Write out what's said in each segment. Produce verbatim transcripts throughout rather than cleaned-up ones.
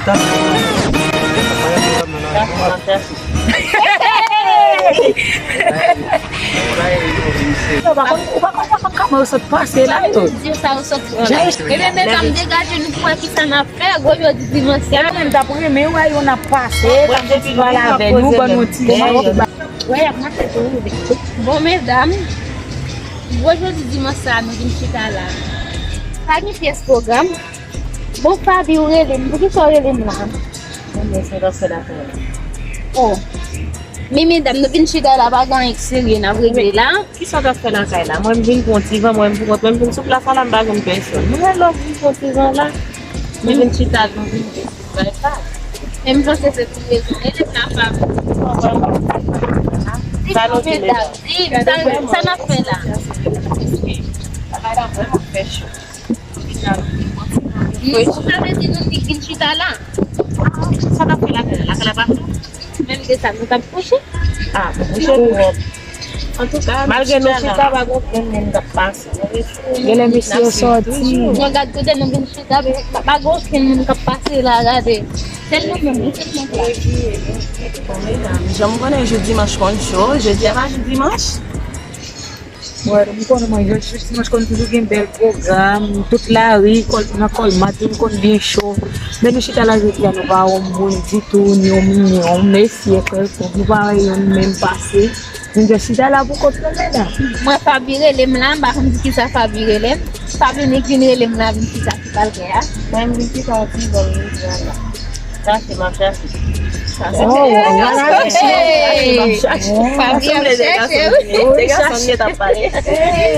Ou pa konn, ou pa konn kòman yo sot pase la tou. Di sa yo sot pran la. Ebyen, medam, degaje nou pou wè kisa n ap fè gwo jodi dimanch sa. Mwen menm, m t ap renmen wè yo n ap pase, t ap fè ti pale avè nou, ban nou ti jòb. Wè, y ap mache tou, wi. Bon, medam, gwo jodi dimanch sa, nou vin chita la. Pa gen pyès pwogram. Bon, Faby, ou rele m. Poukisa w rele m la? Mwen, sa w t ap fè lakay la? Oh. Men medam, nou vin chita la, pa gen anyen k serye n ap regle la. Kisa w t ap fè lakay la? Mwen, m vin pran ti van, mwen, m pou kont mwen, m vin sou plas la, m pa jwenn pèsòn. Mwen, lè w vin pran ti van la, nou vin chita, nou vin bay pa. Men m panse se pou rezon. Rele m la, Faby. Di m, medam, di m, sa, sa n ap fè la? Bagay la vrèman fè cho. Wi, sa vle di nou vin chita la. Sa n ap fè lakay la? Lakay la pa fè? Menm de sa, nou t ap kouche. Ah, nou kouche twòp. Antouka, malgre nou chita, pa gen okenn moun k ap pase. Genlè mesye yo sòti. Mwen gad kote nou vin chita, men pa, pa gen okenn moun k ap pase la, gade. Sèl nou menm, nou sèlman plas. Bon, medam, jan m konnen jou dimanch konn cho, jodi a pa jou dimanch? Wè, m konnen mwen, jodi dimanch konn toujou gen bèl pwogram, tout lari, kòl, nan Kòlmat, vin konn byen cho. Men nou chita la jodi a, nou pa wè yon moun ditou, ni yon minyon, mesye, kèlkonk, nou pa wè youn menm pase. Nou jis chita la pou kont nou, medam. Mwen, Faby rele m la, m pa konn poukisa Faby rele m. Faby nik vin rele m la, vin chita sou palkè a. Mwen, m vin chita yon ti jan, m vin chita la. Chache, m ap chache. Oh, w ap chache. Chache, m ap chache. Faby ap chache, wi. Se gason m t ap pale.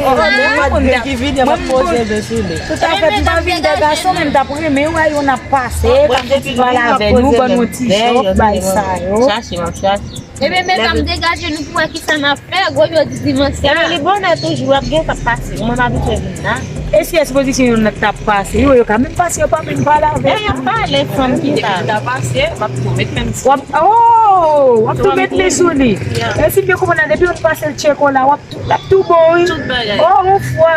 Oh, mwen, mwen, ki vini, m ap poze men sou li. Tout afè, m pa vin de gason, men m t ap renmen wè yo n ap pase, k ap pale avè nou, ban nou ti jòb, bay sa yo. Chache, m ap chache. Ebyen, medam, degaje nou pou wè kisa n ap fè gwo jodi dimanch sa. Ebyen, li bonè toujou, ap gen k ap pase. Mwen m abitye vin la. E si ekspozisyon yo t ap pase, yo, yo ka menm pase, yo pa menm pale avè nou. E, y ap pale, fanm ki la. Li ta pase, m ap tou met men sou. W ap, oh, w ap tou met men sou li. E si m byen konprann la, depi yo pase l tcheko la, w ap tou, l ap tou bon, wi. Tout bagay. Oh, yon fwa.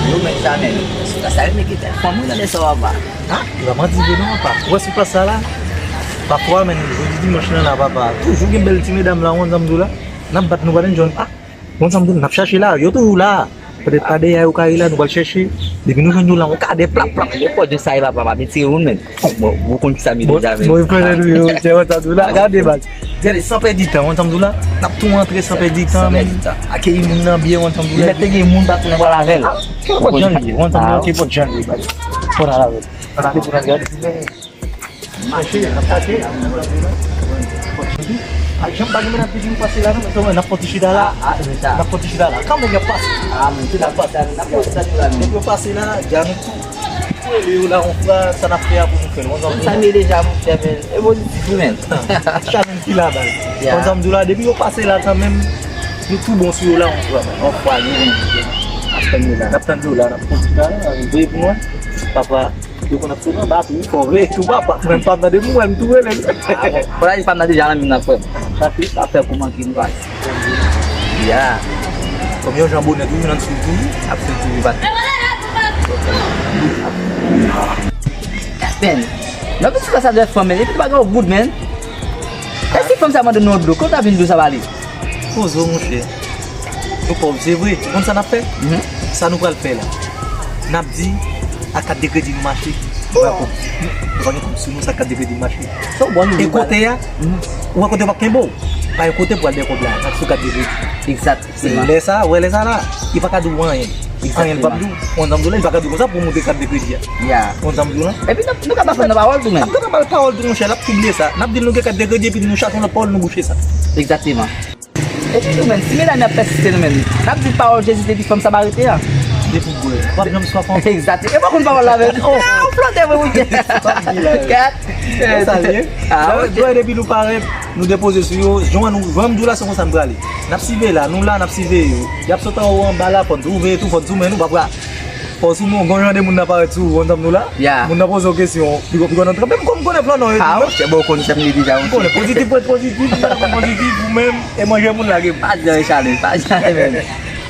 Yo menm sa menm. Sa, sa yo meke tèt fanm, wi, nan lè sa w ap ba. Ha? Li pa manti vre non, papa. Ou wè sou plas sa la? Pafwa, men, jodi dimanch lan la, papa. Toujou gen bèl ti medam la, ou konn sa m di w la. N ap bat nou pa t jwenn. Ah, ou konn sa m di w, n ap chache la. Yo toujou la. Petèt pa dèyè yo ka ye la, nou pral chèche. Depi nou jwenn yo la, on kadè plap, plap. Yo pòdye sa e papa, pa mete yon menm. Bon, ou konn ki sa m ye deja, men. Bon, frè nou yo, se konn sa m di w la. Gade, baz. Gade, san pèdi tan, ou konn sa m di w la. N ap tou antre san pèdi tan, men. Akeyi moun nan byen, ou konn sa m di w la. Li mèt te gen moun patou nan pral avè l. Kenpòt jan l ye, ou konn sa m di w la, kenpòt jan l ye, baz. Fò n al avè l. N ap gade. Mache, n ap mache. Ay, janm pa gen moun ap di nou pase la, non, men n ap fè ti chita la. N ap fè ti chita la. Kanmenm y ap pase. N ap pase la, n ap pase la. Depi yo pase la, di a nou tou. Tou rele yo la, on fwa, sa n ap fè a pou nou fè l. Sa m ye deja, monchè, men. E pozitif, wi, men. Chak moun ki la, baz. Konn sa m di w la, depi yo pase la kanmenm, nou tou bon sou yo la, on fwa, men. On fwa, nou bon. N ap tann yo la. N ap tann yo la, n ap fè ti chita la, veye pou mwen. Papa. Yo konn ap sot anba tou, wi, fò veye tou, papa. Mwen m pa tande pou mwen, m tou rele l. Ah, bon. Fò la, li pa nan deja nan menm nan, frè m. Sa se afè pou manke nou pase. Ya. Kòm yon jan bonè toujou nan sou tou, ap sou tou, wi, bat. Men, nan piti sa, sa dwe fanm, men, epi bagay yo goud, men. E si fanm sa mande nou yon dlo, kote n ap vin dlo sa ba li? Poze w, monchè. Nou pòv, se vre. Ou konn sa n ap fè? Mhm. Sa nou pral fè la. N ap di, ak kat de kredi nou mache. Nou pa gen kòb. Nou pa gen kòb sou nou, sa kat de kredi nou mache. E kote a, ou wè kote yo p ap kenbe w. Pa gen kote pou al dèyè kòb la, n ap sou kat de kredi. Egzakteman. Lè sa, ou wè lè sa la, li pa ka di w anyen. Anyen, li p ap di w. Ou konn sa m di w la, li pa ka di w konsa pou w montre kat de kredi a. Ya. Ou konn sa m di w la? Epi nou, nou ka pa fè nan pawòl tou, men. N ap pale pawòl tou, monchè, l ap touble sa. N ap di l nou gen kat de kredi, epi nou chache yon lòt pawòl, nou bouche sa. Egzakteman. Epi nou menm, si medam yo ap pèsiste nou menm, n ap di pawòl Jezi te di fanm Samariten an. Depi w bwè, w ap janm swaf ankò. Egzakte. E pa konn pawòl la menm. Oh. Ah, ou flante mwen, wi. Kat. Sa l ye. Ah, ok. Bwè, depi nou parèt, nou depoze sou yo. Jan nou, jan m di w la, se konsa n prale. N ap siveye la, nou la, n ap siveye yo. Y ap sot anwo anba la, fò n tou veye tou, fò n tou men nou, pa pra. Fò sou moun, gon jan de moun nan parèt sou ou, konn sa m di w la? Ya. Moun nan poze w kesyon, piko, piko nan tranpe, m konn, m konnen flan non, yo di, ah, non? Monchè, bon, ou konn sa m ye deja, monchè. M konnen, pozitif pou ret pozitif, m pa konn pozitif, ou menm, e manje moun lage m. Pa di anyen, Charles, pa di anyen, menm.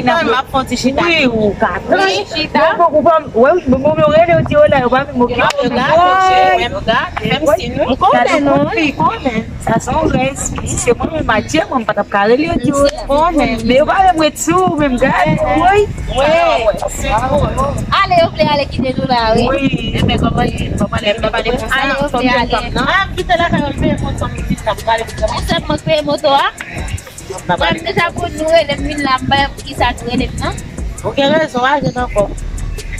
Wi, n ap fè yon ti chita. Wi, ou ka. Wi, chita. Bon, bon, ou pa, wè, wi, bon, bon, yo rele, yo di, oh la, yo pa vin, bon, yo gade, yo gade, yo gade, fè m siy, wi. M konnen, non, m konnen. Sa se yon rès. Si se mwen menm, Matye, mwen, m pa t ap ka rele, yo di, oh la. M konnen. Men yo pa menm ret sou ou menm, gade, wi. Wi. Ale, yo vle ale kite nou la, wi. Wi. Enben, kòman ye? Kòman ye? Ale, yo vle ale. Ah, m kite lakay yo, l peye kont sa m vin la, m prale pou mwen. Ou sèlman peye moto a? Frè m deja konn nou rele m vin la, m pa wè poukisa nou rele m nan. Ou gen rezon, w a jwenn ankò.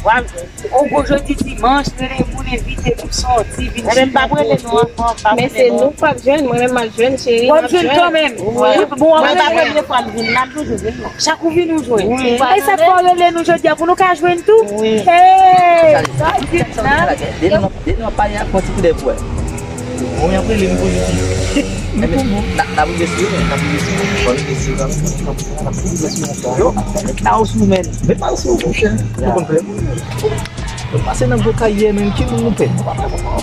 W a jwenn. On bon jodi dimanch, rele moun, envite moun sòti, vin chita. Enben, m p ap rele nou ankò, m p ap rele nou ankò. Men se nou k p ap jwenn, mwen menm m ap jwenn, cheri, m ap jwenn. W ap jwenn kanmenm. Wi. Bon, w ap rele. Mwen pa premye fwa m vin la, m toujou vin la. Chak ou vin, ou jwenn. Wi. E sa k fè w rele nou jodi a pou nou ka jwenn tou? Wi. Hey, sa di la. Depi nou, depi nou ap pale a, fò ti koudèy pou wè. Bon, y ap rele m pozitif. Enben, n a, n ap rive sou yo, n ap rive sou yo. Bon, rive sou yo kanmenm. Yo, met la ou sou men. Met la ou sou, monchè. Nou konn fè. Yo pase nan gwo kay yè, men ki moun nou pè? Nou pa pè moun, non.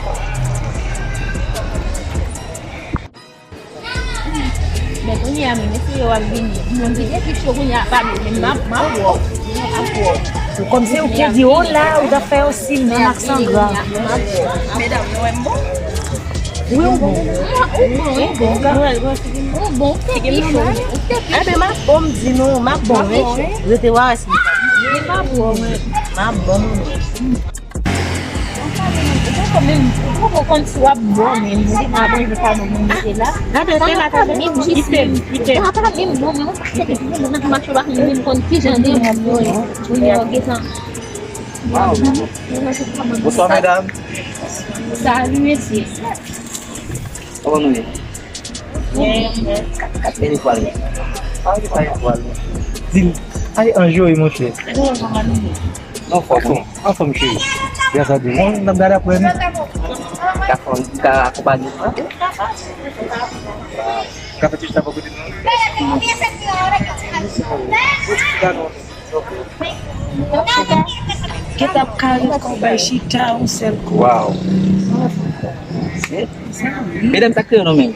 Men kounye a, men mesye yo ap vini. Moun ki te pi cho kounye a pa vini, men m ap, m ap wè w. M ap wè w. Kòmsi ou te di, oh la, ou t ap fè yon siy nan ak Sandra. M ap wè w. Medam, nou wè m bon? Wi, ou bon. Ou bon, ou bon. Ou bon, ou te pi cho. Ou te pi cho. Enben, m ap bon, m di nou, m ap bon, wi. Rete, w a wè si m ap bon, mwen. M ap bon, mwen. Ou poko konn si w ap bon, men m di, a bon, je pa bon, bon, mete la. Gade, te la, gade. Kite m, kite m. Sa pa menm bon, men yon pakèt moun nan mache pa menm konn ki jan de moun yo ye. Moun yo gentan. Bonswa, medam. Salut, mesye. Kòman nou ye? Byen. Kat, kat, men etwal. Pa etwal, etwal. Di m, ale anjou, monchè. Non, fò bon. Anfòm, cheri. Gras a Dye. Bon, n ap gade apre, wi. Ka fè, ka akonpanye. Ka fè ti chita bò kote nou. Gentan ap kare kò bay chita yon sèl kou. Waw. Medam, sa k rele nou menm?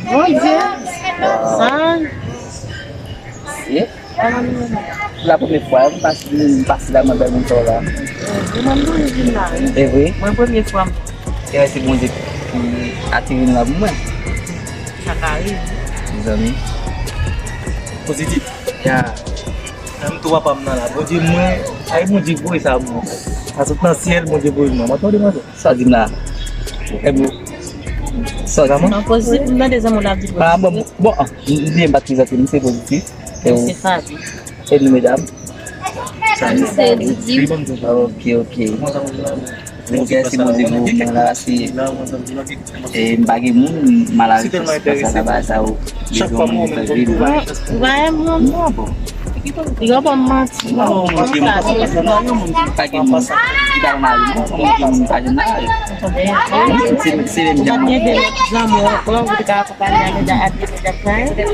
Bondye. Sa. Se la premye fwa m pase, m pase la, mwen bèl moun sa w la. Ou menm tou, ou vin la, wi. E vre? Mwen premye fwa m. E se Bondye ki atire nou la pou mwen. Sa ka rive. Mezanmi. Pozitif. Ya. Menm tou papa m nan la. Bondye mwen. Ay, Bondye voye sa mwen. Sa sot nan syèl, Bondye voye mwen. Mwen tande mwen. Sa di m la. E bon. Sa di m. Nan pozitif, m tande zanmi w la di pozitif. Ah, bon, bon, ah, m byen bat prezante m, se pozitif. E ou? Se Fabi. E nou, medam? Se Didi. Ok, ok. Ok, se Bondye pou mwen la, se, e, m pa gen moun, m al avèk sa la, ba sa yo. Chak fwa mwen menm, mwen vin. Ou pa renmen moun? Non, bon. Yo ban m manti. Non, mwen gen moun. Pa gen moun. Li pa nan lari, non, mwen gen moun, pa gen nan lari. Se, se menm jan. Gen de lòt zanmi w ankò, ou te ka akonpaye avèk Didi.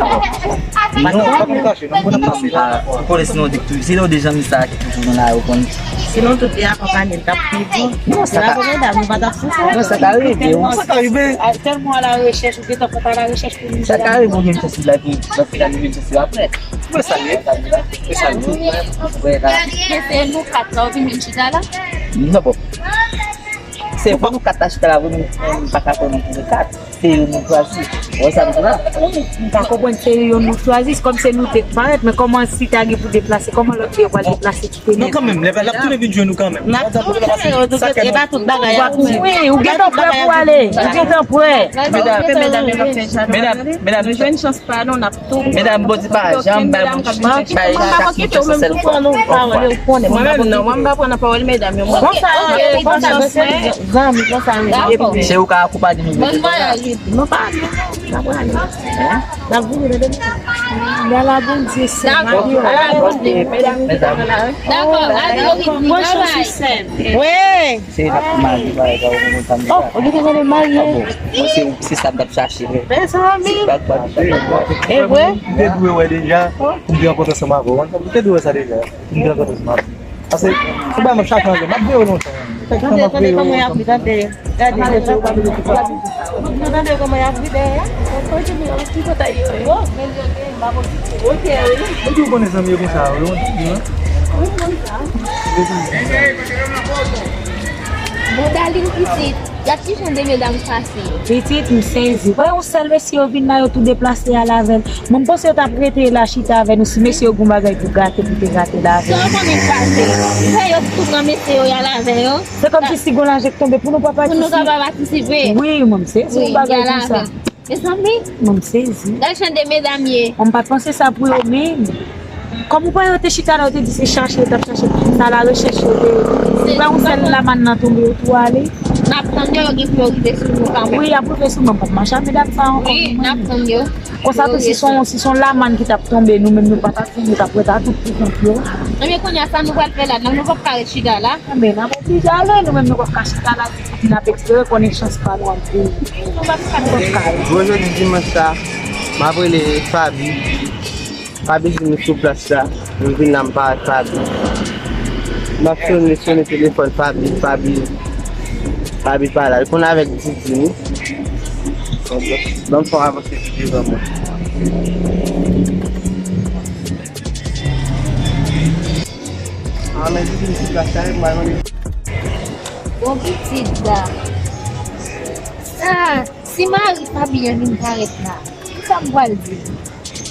Non, pa pou kache, non, pou n ap pase la. Ou konnen se nou de, se nou de zanmi sa ki toujou nan lari, ou konn. Sinon, tout te akonpanye, l t ap pi bon. Non, sa ka, medam, nou pa t ap sou sa. Non, sa ka rive, wi. Sa ka rive. Tèlman a la rechèch, ou gentan fè a la rechèch pou nou. Sa ka rive, ou gen chans la, epi lòt fi la, li vin chans la apre. Mwen salye. Mwen salye. Mwen salye. Men se nou kat la, ou vin menm chita la? Non, bon. Se pou nou kat la chita la, pou nou, nou pa ka fè nou pou nou kat. Se yo nou chwazi. Wè sa m di la? M pa konprann se yo nou chwazi, se kòm se nou te parèt, men kòman si ta gen pou deplase, kòman lòt yo pral deplase kite nou? Non, kanmenm, lè l ap tounen vin jwenn nou kanmenm. N ap tounen, yo, tout, e pa tout bagay ap wi, ou gentan prè pou ale, ou gentan prè. Medam, medam, medam, nou jwenn chans pa nou, n ap Medam, Bondye pa janm bay moun, bay chak moun chans yon sèl fwa. Mwen menm non, mwen m pa pran nan pawòl medam yo. Konsa, konsa, zanmi, konsa. Se ou ka akonpaye nou. Bon vwayaj. Non, pa nou, non, n ap prale. N ap vini nan demi. Ala Bondye, se Mario. Ala Bondye. Medam. Dakò, Mario, wi, bye bye. Wi. Se n ap mari, pa egzanp, ou konn sa m di la. Oh, ou gentan gentan marye? Ah bon. Mwen se, se sa m t ap chache, men. Mezanmi. Se bag, bag, bag, bag. E vre? M te dwe wè deja, pou m te rankontre ansanm avè w. M te dwe wè sa deja, pou m te rankontre ansanm avè w. Paske, se bagay m ap chache ansanm. M ap veye w lontan. Tande, tande kòman y ap ri, tande. Gade, tande kòman y ap ri dèyè. Mwen di w konnen zanmi yo konsa, wi, wi. Bon, Darline pitit, gad ki jan de medam pase. Pitit, m sezi. Wè yon sèl mesye yo vin la, yo tou deplase al avè l. Mwen, m panse yo t ap rete la chita avè nou, si mesye yo gon bagay pou gate, pou te gate l avè nou. Sa w konnen k pase? Fè yo tout nan mesye yo y al avè yo. Se kòmsi si gon lajan k tonbe pou nou pa patisipe. Pou nou ka pa patisipe. Wi, mwen, m sezi yon bagay konsa. Mezanmi. Mwen, m sezi. Gad jan de medam ye. Mwen, m pa t panse sa pou yo menm. Kòm ou pa yo te chita la, yo te di se chache yo t ap chache. Sa la rechèch yo te ye. Ou pa yon sèl lamann nan tonbe, yo tou ale. N ap tann yo, yo gen pou yo rive sou nou kanmenm. Wi, y ap rive sou mwen, m p ap mache ak medam sa ankò. Wi, n ap tann yo. Konsa tou, si se yon, si se yon lamann ki t ap tonbe, nou menm nou pa t ap fini, t ap ret a tout pou kont yo. Ebyen, kounye a, sa nou pral fè la, nou p ap ka ret chita la. Enben, n ap oblije ale, nou menm nou p ap ka chita la, n ap espere konnen chans pa nou ap vini. Nou p ap ka, nou p ap ka ale. Bon, jodi dimanch sa, m ap rele Faby. Faby di nou sou plas la, nou vin la, m pa wè Faby. M ap sone, sone telefòn Faby, Faby, Faby pa la. Li konn avèk Didi, wi. Bon, bon, bon, fò avanse pi devan mwen. Ah, men Didi, m sou plas la, m al mande. Bon, pitit dam. Ah, si mari Faby an vin parèt la, kisa m pral di l?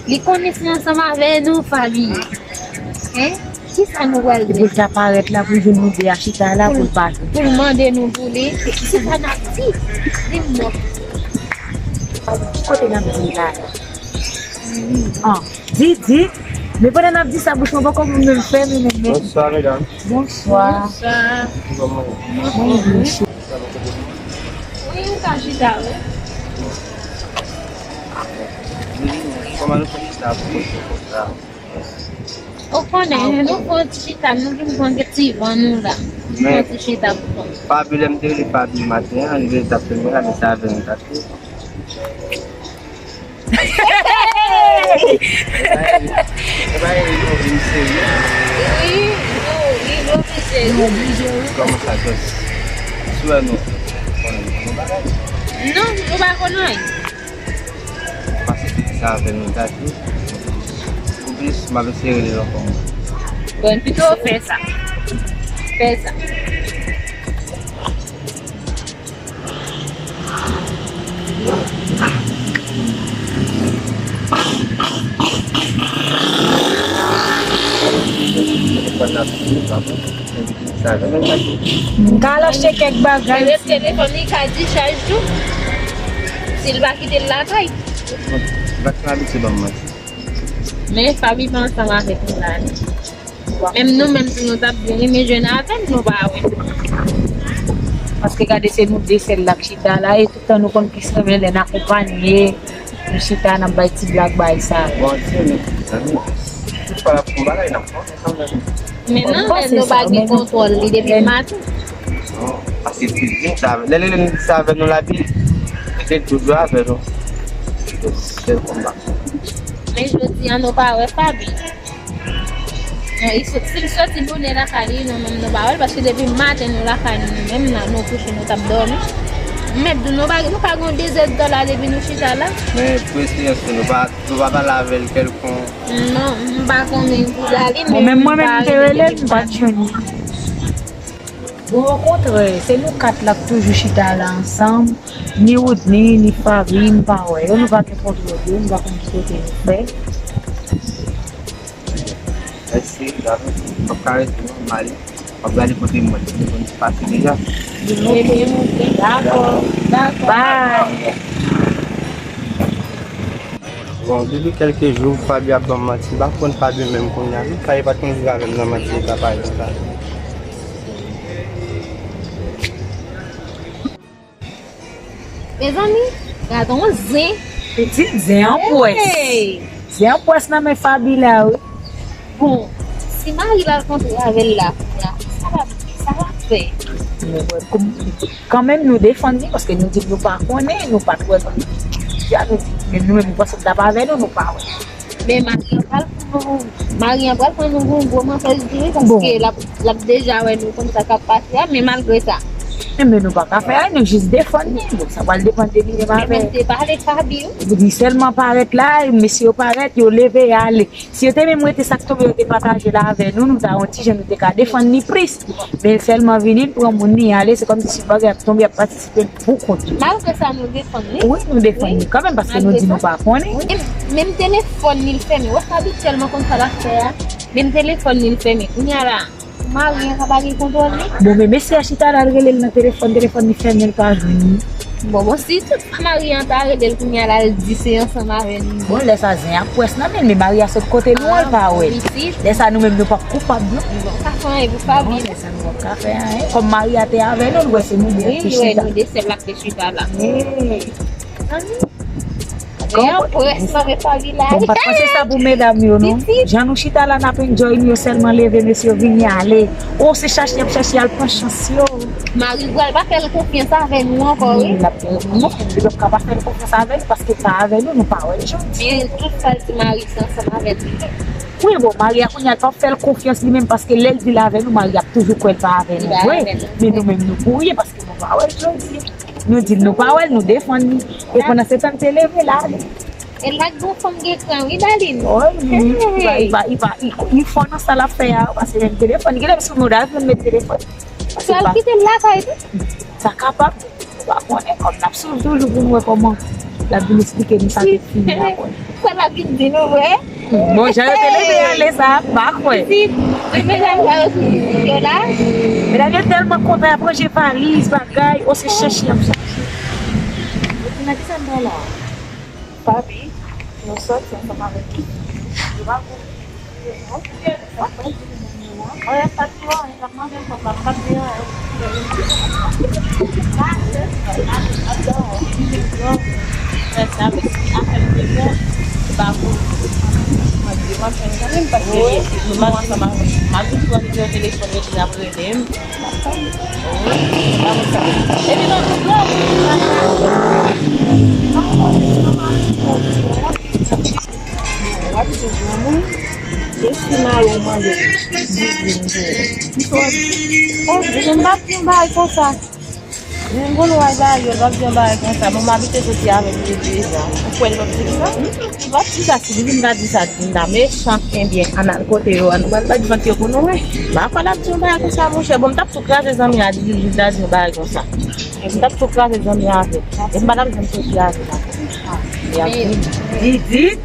Li konnen se ansanm avè nou, Faby. Hein? Kisa nou pral di? Pou l ta parèt la, pou l vin nou de a chita la, pou l pa vin. Pou l mande nou pou li. Kisa n ap di? Di m non. Ki kote n ap di la? Ah, di, di. Men pandan n ap di sa, bouch mwen poko menm fèmen, men, men. Bonswa, medam. Bonswa. Bonswa. Kòman w ye? Mwen byen, cheri. Wi, ou ka chita, wi. Kòman nou fè chita pou mwen konsa? Ou konnen, nou fè yon ti chita, nou vin pran ti van nou la. Nou fè yon ti chita pou kont. Faby, lè m te rele Faby maten an, li te ap fè mwen la, men se avè nou t ap fè. Wi, nou, wi, nou oblije, wi. Kòman sa, Jòs? Si w wè nou, konnen nou bagay? Non, nou pa konnen. Pase piti sa avè nou, gade. Konplis, m ap eseye rele l ankò. Bon, pito w fè sa. Fè sa. M ka al achte kèk bagay. Telefòn li ka dichaj tou. Si l pa kite l lakay. Vak abitye ban m manti. Men Faby pa ansanm avèk nou la. Menm nou menm tou nou t ap byen renmen jwenn avè l, nou pa wè. Paske gade, se nou de sèl la k chita la, e tout tan nou konn plis renmen lè n akonpanye, nou chita, n ap bay ti blag, bay sa. Bon, se nou, zanmi, tout fwa l ap fè yon bagay, n ap fè kanmenm. Men non, lè nou pa gen kontwòl li depi maten. Non, paske li di sa, lè, lè, lè li di sa avè nou la, li se toujou avè nou. Se konsa. Men jodi a, nou pa wè Faby. Non, li sot-, si l soti bonè lakay li, nou menm nou pa wè l, paske depi maten nou lakay nou, nou menm nan, nou kouche, nou t ap dòmi. M mèt di w, nou pa, nou pa gen yon dezèdtan la depi nou chita la. Men, pou esperyans nou, nou pa, nou pa pale avè l kèlkonk. Non, m pa konnen pou Daline, men mwen menm, m te rele l, m pa t jwenn li. Bon, okontrè, se nou kat la k toujou chita la ansanm, ni Woodny, ni Faby, m pa wè yo, nou pa gen kontwòl yo, nou pa konn ki kote yo fè. Mèsi, David. M ap ka rete non, m ale. M ap gade kote mwen, telefòn pase deja. Ebyen, dakò, dakò. Bye. Bon, depi kèlke jou, Faby ap ban m manti. M pa konn Faby menm kounye a. Faby pa t konn viv avè m nan manti, e sa pa yon sa. Mezanmi, gade yon zen. Pitit zen an pwès. Hey! Zen an pwès nan men Faby la, wi. Bon, si mari l al kontre avè l la, kounye a, sa l ap, sa l ap fè? Nou wè, kòm, kanmenm nou defann li, paske nou di nou pa konnen, nou pa t wè, nou di, men nou menm, nou panse l t ap avè nou, nou pa wè. Men mari an pral pran nou, mari an pral pran nou pou yon gwo mantèz tou wi, paske l ap, l ap deja wè nou konn sa k ap pase a, men malgre sa. Enben nou pa ka fè anyen, nou jis defann li. Bon, sa pral depann de li menm avè. Men te pale Faby wi. Li sèlman parèt la, mesye yo parèt, yo leve, y ale. Si yo te menm rete, sa k tonbe, yo te pataje l avè nou, nou ta yon ti jan, nou te ka defann li plis. Men l sèlman vini, l pran moun li, ale, se kòmsi si bagay ap tonbe, y ap pati pou kont li. Malgre sa, nou defann li. Wi, nou defann li kanmenm, paske nou di nou pa konnen. Wi. Menm telefòn li, l fèmen. Wè sa abityèlman konn sa l ap fè a. Menm telefòn li, l fèmen. Kounye a la, mari an ka pa gen kontwòl li. Bon, men mesye a chita la, l rele l nan telefòn, telefòn li fèmen, l pa jwenn li. Bon, bon, si tout fwa mari an ta rele l kounye a la, l di se ansanm avè l li ye. Bon, lè sa zen ap pwès nan men l, men mari a sot kote nou an, l pa wè l. Lè sa nou menm nou p ap koupab, non. Bon, pa fè anyen pou Faby. Sa nou p ap ka fè anyen. Kòm mari a te avè nou, l wè se nou de ki chita. Wi, nou de sèl la k te chita la. Zanmi. Zen an pwès nan men Faby la. Bon, m pa t panse sa pou medam yo, non. Jan nou chita la, n ap enjoy nou, yo sèlman leve, mesye yo vini ale. O, se chache y ap chache al pran chans yo. Mari pral pa fè l konfyans avè nou ankò, wi. Wi, l ap fè l, non, li p ap ka pa fè l konfyans avè nou, paske l pa avè nou, nou pa wè l jodi. Men tout sa l di mari se ansanm avè l li ye. Wi, bon, mari a kounye a l p ap fè l konfyans li menm, paske lè l di l avè nou, mari a ap toujou kwè l pa avè nou vre. Men nou menm nou kouri, paske nou pa wè l jodi. Nou di l nou pa wè l, nou defann li. E pandan se tan, l te leve, l ale. E l ak gon fanm gen kran, wi, Daline. Wi, li, li pa, li pa, li pa, li, li fò nan sa l ap fè a, paske menm telefòn, li genlè sou mòd al jwenn met telefòn. Swa l kite l lakay tou. Sa kapab, ou pa konnen, kòm n ap swiv toujou pou n wè kòman l ap vin eksplike nou sa k ap fini la, konnen. Sa l ap vin di nou, vre? Bon, jan yo te leve ale sa, m pa kwè. Pitit, men medam sa yo sou yo la. Medam yo tèlman kontan, y ap ranje valiz, bagay, o se chèche y ap chèche. Epi nan ki sa n pral la? Faby, nou sòti ansanm avèk li. Yo pa pou kriye, non. Sa fè di nou menm yo a. Anyen pa di yo anyen. W ap di granmoun, e si mari w mande w, di vin pou ou. Oh, m p ap di yon bagay konsa. Yon gwo lwa ba yo, l p ap di yon bagay konsa. Bon, m abitye soti avè l depi deja. Ou kwè l p ap di sa? Li p ap di sa, si li vin ta di sa, di m ta mechan. Ebyen, ann al kote yo, ann pral bat vant yo pou nou wè. M pa kwè l ap di yon bagay konsa, monchè. Bon, m t ap tou kraze zanmi a, di li vin ta di yon bagay konsa. M t ap tou kraze zanmi a avè l. E m pa t ap janm soti avè l ankò. Li ap vin. Didit.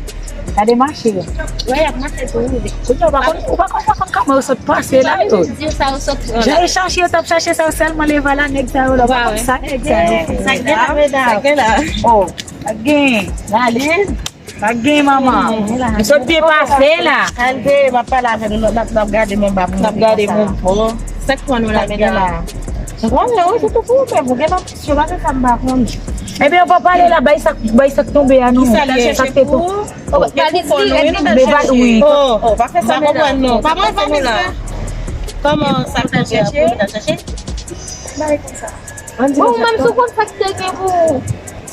Gade mache yo. Wè, y ap mache tou. Kounye a, ou pa konn, ou pa konn, ou pa konn kòman yo sot pase la yo. Di sa yo sot pran la. Jan yo chache, yo t ap chache sa, yo sèlman leve la, nèg sa yo la, ou pa konn sa nèg sa yo fè. Sa gen la, medam. Sa gen la. Oh, pa gen. Gade. Pa gen, manman. Yo sot byen pase la. Al de, m ap pale avè nou, n ap, n ap gade moun ba pou nou. N ap gade moun pou. Sa k pran nou la, medam? Bon, men wi, se tou pou ou menm, ou gen nan pisyon, pa gen sa m pa konn. Ebyen, ou pa pale la, bay sa, bay sa k tonbe a nou. Kisa l ap chèche pou ou? Oh, pa di si, epi nou ba wi. Oh, oh, pa fè sa, medam. Pa konprann nou. Pa konprann nou la. Kòman sa k tonbe a pou nou ta chèche? Bay konsa. Bon, ou menm si w konn sa k te gen pou ou.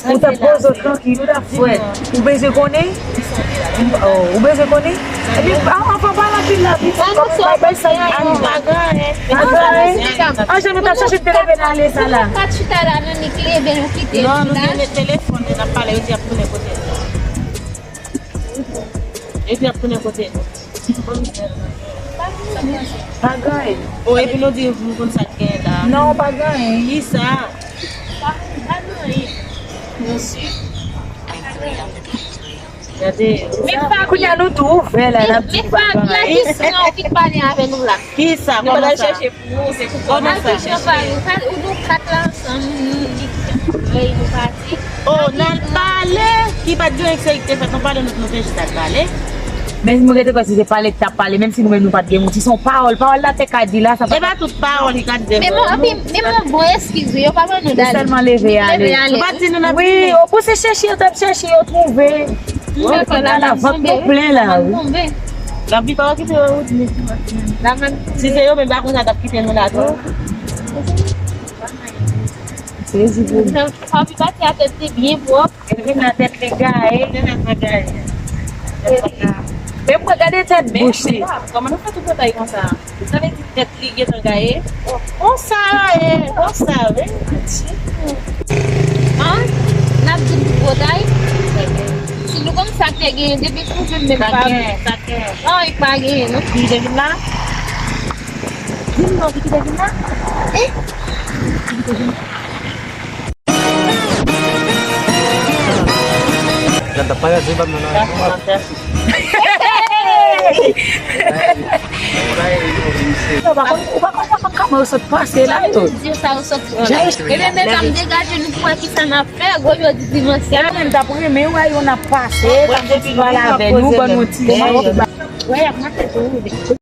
Ou t ap poze w trankil, ou t ap fwèt. Ou bezwen konnen? Oh, ou bezwen konnen? Epi, a, anfan, pale anpil la, vit, kòm bay, bay sa, pa gen anyen. Pa gen anyen. An, jan nou t ap chache te leve nan ale sa la. Nou pa chita la, non, Nik leve, nou kite nou la. Non, nou te met telefòn, n ap pale, yo di ap tounen kote nou. Yo di ap tounen kote nou. Pa gen anyen. Oh, epi nou di nou konn sa k gen la. Non, pa gen anyen. Kisa? Pa gen anyen. Mesye. Gade. Kounye a nou tou ouvè la, n ap di pa gen anyen. Kisa? Ou vin pale avè nou la. Kisa? Kòman sa? Ou se pou kòman sa? Al fè chanpay, ou pa, ou nou kat la ansanm, nou di, nou pati. Oh, n al pale, ki pa t gen anyen ki te fèt, nou pale, nou, nou te jis al pale. Men mwen rete kwè si se pale ki t ap pale, menm si nou menm nou pa t gen mouti, se yon pawòl, pawòl la te ka di la, sa pa. E pa tout pawòl ki ka di. Men bon, anpi, men bon, bon eskiz wi, yo pa ban nou dale. Yo sèlman leve ale. Leve ale. Yo pa t di nou n ap vini. Wi, yo pouse chèche, yo t ap chèche, yo twouve. Wi, kounye a la, vant nou plen la, wi. N ap vin pa okipe yo, wi. Si se yo menm pa konsa, t ap kite nou la tou. Sezi pou. Papi pati a tèt li byen pwòp. Li vin nan tèt li gaye. Li nan tèt li gaye. Men mwen gade tèt bouch li. Kòman nou fè tout bagay konsa? Sa vle di tèt li gentan gaye. Konsa la ye, konsa, wi. An, n ap di pou potay. Si nou konn sa k te genyen, depi nou menm menm pa. Sa k genyen, sa k genyen. An, li pa genyen, non. Ki te vin la? Di m non, ki te vin la? Eh? Ki te vin la? Jan t ap pale, se pa m nan. Ou pa konn, ou pa konn, ou pa konn kòman yo sot pase la yo. Di sa yo sot pran la. Ebyen, medam, degaje nou pou wè kisa n ap fè. Gwo yo di dimanch. Ebyen, m t ap renmen wè yo n ap pase, t ap fè ti pale avè nou, ban nou ti jan. Wè, y ap mache tou.